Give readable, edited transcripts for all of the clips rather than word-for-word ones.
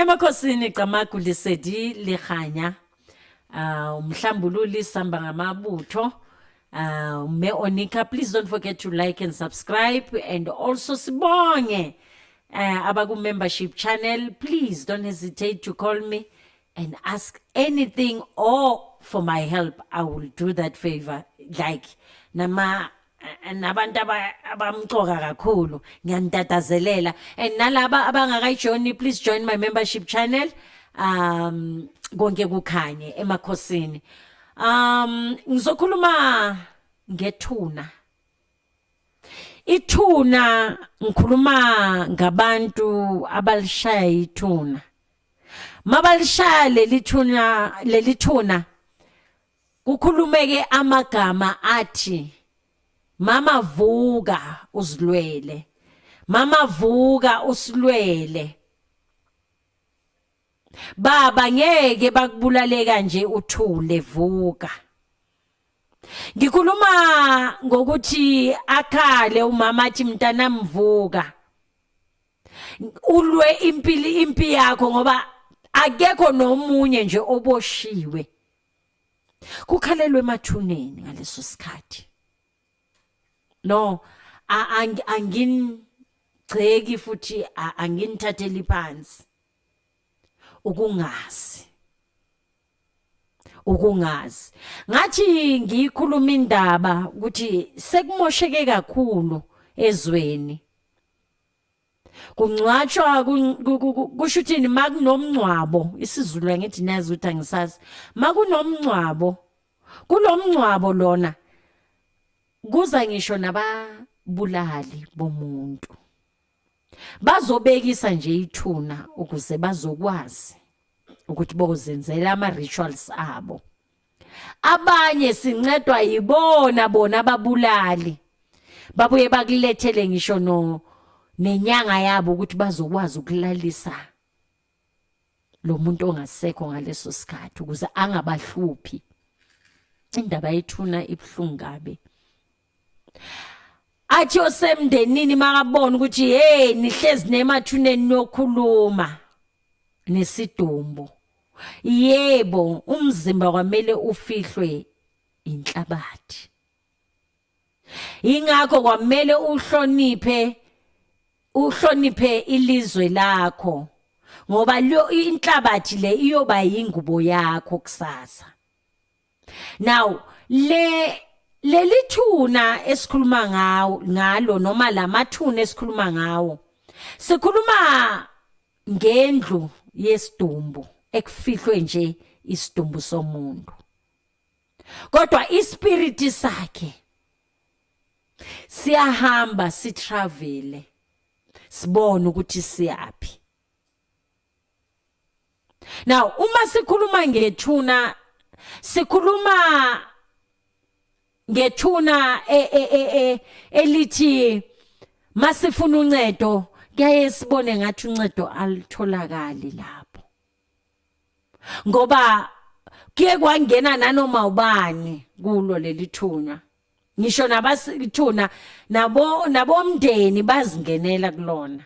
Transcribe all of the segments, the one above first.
Emakhosini, camagu, lesedi le kganya. Umhlambululi samba ngamabutho. Mme Onika, please don't forget to like and subscribe, and also sibonge abaku membership channel. Please don't hesitate to call me and ask anything or for my help. I will do that favor. Like nama nabantu abamcoka kakhulu, ngiyanitatazelela, and nalaba abangakayijoini, please join my membership channel. Konke kukhanye emakhosini. Ngizokhuluma ngethuna, ithuna. Ngikhuluma ngabantu abalishaya ithuna. Mabalishaya leli thuna, leli thuna kukhulumeke amagama athi, "Mama, vuka uzilwele. Mama, vuka usilwele. Baba, ngeke bakubulale kanje uthule, vuka." Ngikhuluma ngokuthi akhale umama athi, "Mntanami, vuka ulwe impilo, impi yakho, ngoba akekho nomunye nje oboshiwe." Kukhalelwe emathuneni ngaleso sikhathi. No, angingceki futhi anginithatheli phansi. Ukungazi, ukungazi. Ngathi ngiyikhuluma indaba ukuthi sekumosheke kakhulu ezweni. Kungcwatshwa, kusho uthini makunomngcwabo? IsiZulu ngithi nazi ukuthi angisazi. Makunomngcwabo, kulomngcwabo lona kuza ngisho nababulali bomuntu, bazobekisa nje ithuna ukuze bazokwazi ukuthi bozenzela ama rituals abo. Abanye sincedwa yibona bona ababulali, babuye bakulethele ngisho no nenyanga yabo ukuthi bazokwazi ukulalisa lo muntu ongasekho ngaleso sikhathi ukuze angabahluphi. Indaba yethuna ibhlungu kabi. Athi osemndenini makabona ukuthi, hey, nihlezi nemathuneni nokhuluma nesidumbu. Yebo, umzimba kwamele ufihlwe inhlabathi, ingakho kwamele uhloniphe, uhloniphe ilizwe lakho, ngoba lo inhlabathi le iyoba yingubo yakho kusasa. Now le leli thuna esikhuluma ngawo ngalo, noma lamathuna esikhuluma ngawo, sikhuluma ngendlu yesidumbu ekufihlwe nje isidumbu somuntu, kodwa ispirit sakhe siyahamba, sitravele, sibone ukuthi siyapi. Now uma sikhuluma ngethuna, sikhuluma ngethuna elithi masifuna uncedo kuyaye sibone ngathi uncedo alitholakali lapho, ngoba kuye kwangena nanoma ubani kulo leli thuna, ngisho nabasithuna nabo nabomndeni bazingenela kulona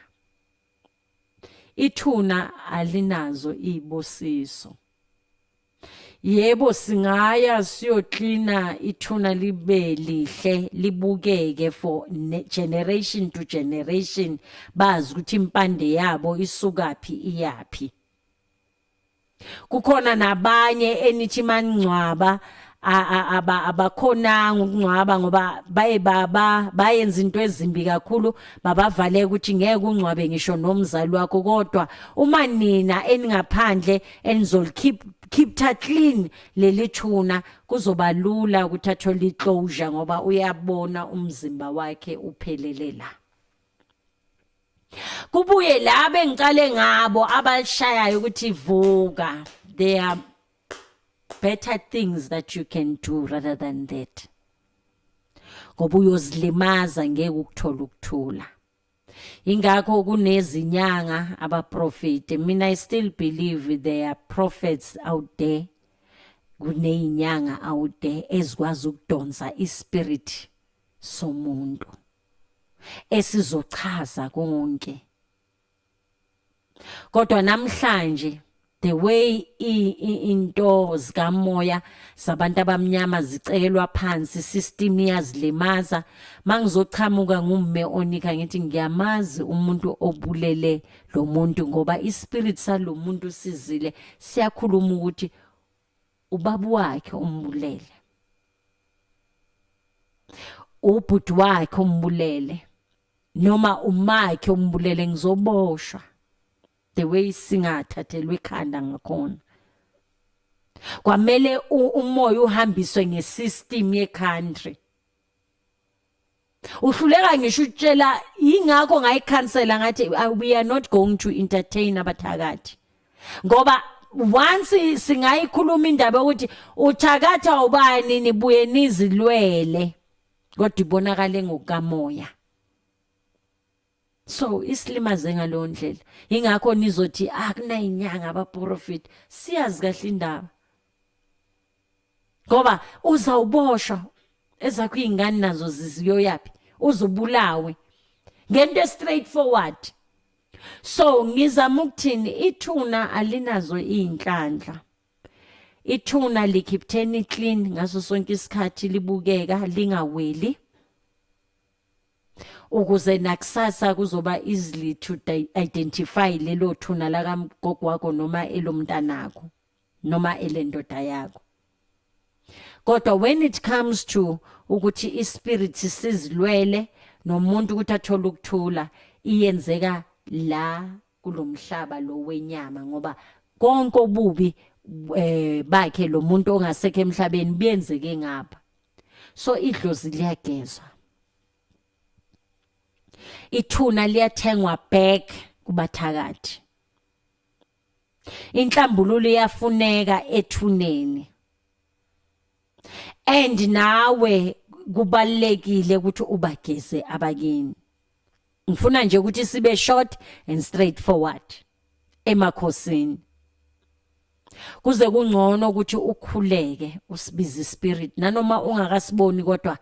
ithuna. Alinazo izibusiso. Yebo, singaya siyoklina ithuna libe lihle, libukeke for generation to generation, bazi ukuthi impande yabo isukaphi, iyaphi. Kukhona nabanye enithi maningcwaba abakhonanga ukungcwaba ngoba baye baba bayenza into ezimbi kakhulu, babavale ukuthi ngeke ungcwabe ngisho nomzali wakho. Kodwa uma nina eningaphandle enizol keep clean leli thuna, kuzoba lula ukuthi athole iclosure, ngoba uyabona umzimba wakhe uphelele la. Kubuye la bengicale ngabo abalishayayo ukuthi, "Vuka." There are better things that you can do rather than that, ngoba uyozilimaza, ngeke ukuthola ukuthula. Ingakho kunezinyanga, abaprofeti. Mina I still believe there are prophets out there, kunezinyanga out there ezikwazi ukudonsa ispirit somuntu esizochaza konke. Kodwa namhlanje, the way into zikamoya zabantu abamnyama zicekelwa phansi, system iyazilimaza. Mangizochamuka ngumme Onika, ngithi ngiyamazi umuntu obulele lo muntu, ngoba ispirit salomuntu sizile, siyakhuluma ukuthi ubaba wakhe umbulele, ubhuti wakhe umbulele, noma umakhe umbulele, ngizoboshwa. The way singathathelwa ikhanda ngakhona, kwamele umoya uhambiswe ngesystem ye-country. Uhluleka ngisho ukutshela. Ingakho ngayikhansela, ngathi we are not going to entertain abathakathi, ngoba once singayikhuluma indaba yokuthi uthakatha ubani, nibuye nizilwele, kodwa ibonakale ngokukamoya. So isilimaze ngaleyo ndlela. Ingakho nizothi akunayinyanga, abaprofit, siyazi kahle indaba, ngoba uzawuboshwa, ezakho izingane nazo ziziyoyapi, uzubulawe ngento straightforward. So ngizama ukuthini? Ithuna alinazo izinhlanhla. Ithuna likhipheni clean ngaso sonke isikhathi, libukeka lingaweli, ukuze nakusasa kuzoba easily to identify lelo thuna lakamgogo wakho noma elomntanakho noma elendoda yakho. Kodwa when it comes to ukuthi ispirit sizilwele nomuntu ukuthi athole ukuthula, iyenzeka la kulomhlaba lo wenyama, ngoba konke obubi bakhe lo muntu ongasekho emhlabeni buyenzeke ngapha. So idlozi liyagezwa, ithuna liyathengwa back kubathakathi, inhlambululo iyafuneka ethuneni, and nawe kubalekile ukuthi ubageze abakini. Ngifuna nje ukuthi sibe short and straightforward emakhosini, kuze kungcono ukuthi ukhuleke, usibize spirit nanoma ungakasiboni. Kodwa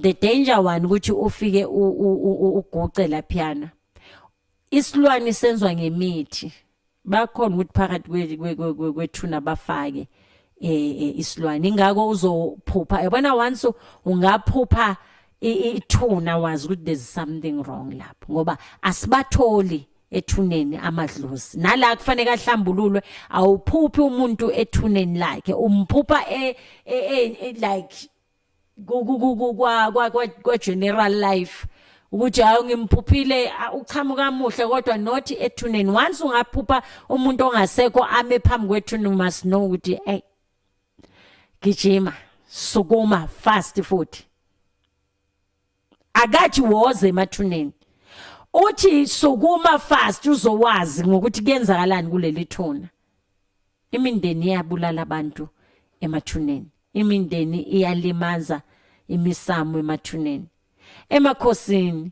the danger one ukuthi ufike uguce laphiyana, isilwane senzwa ngemithi, bakhona ukuthi phakathi kwethuna bafake isilwane. Ingakho uzophupha, yabona, once ungaphupha ithuna, wazi ukuthi there's something wrong lapho, ngoba asibatholi ethuneni amadlozi. Nala kufanele ahlambululwe. Awuphuphi umuntu ethuneni lakhe, umphupha like kwa general life, ukuthi hayi, ngimphuphile uchamuka kamuhle, kodwa not ethuneni. Once ungaphupha umuntu ongasekho ame phambi kwethuna, you must know ukuthi hey, gijima, sukuma fast. Futhi akathi woze emathuneni, uthi sukuma fast, uzowazi ngokuthi kuyenzakalani kuleli thuna. Imindeni iyabulala abantu emathuneni, imindeni iyalimaza imisamo emathuneni. Emakhosini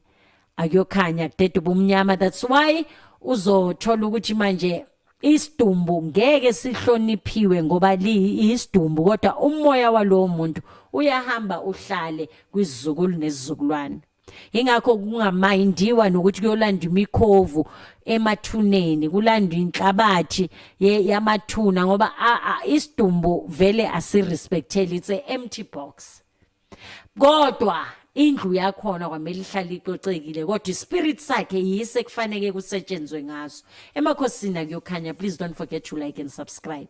akuyokhanya, kudede ubumnyama. That's why uzothola ukuthi manje isidumbu ngeke sihloniphiwe, ngoba liyisidumbu, kodwa umoya walowo muntu uyahamba uhlale kwizizukulu nezizukulwane. Ingakho kungamayindiwa nokuthi kuyolandwa imikhovu emathuneni, kulandwa inhlabathi yamathuna, ngoba isidumbu vele asirespecteli, it's a empty box. Kodwa indlu yakhona kwamele ihlale icocekile, kodwa ispirit sakhe yise kufanele kusetshenzwe ngaso. Emakhosini akuyokhanya. Please don't forget to like and subscribe.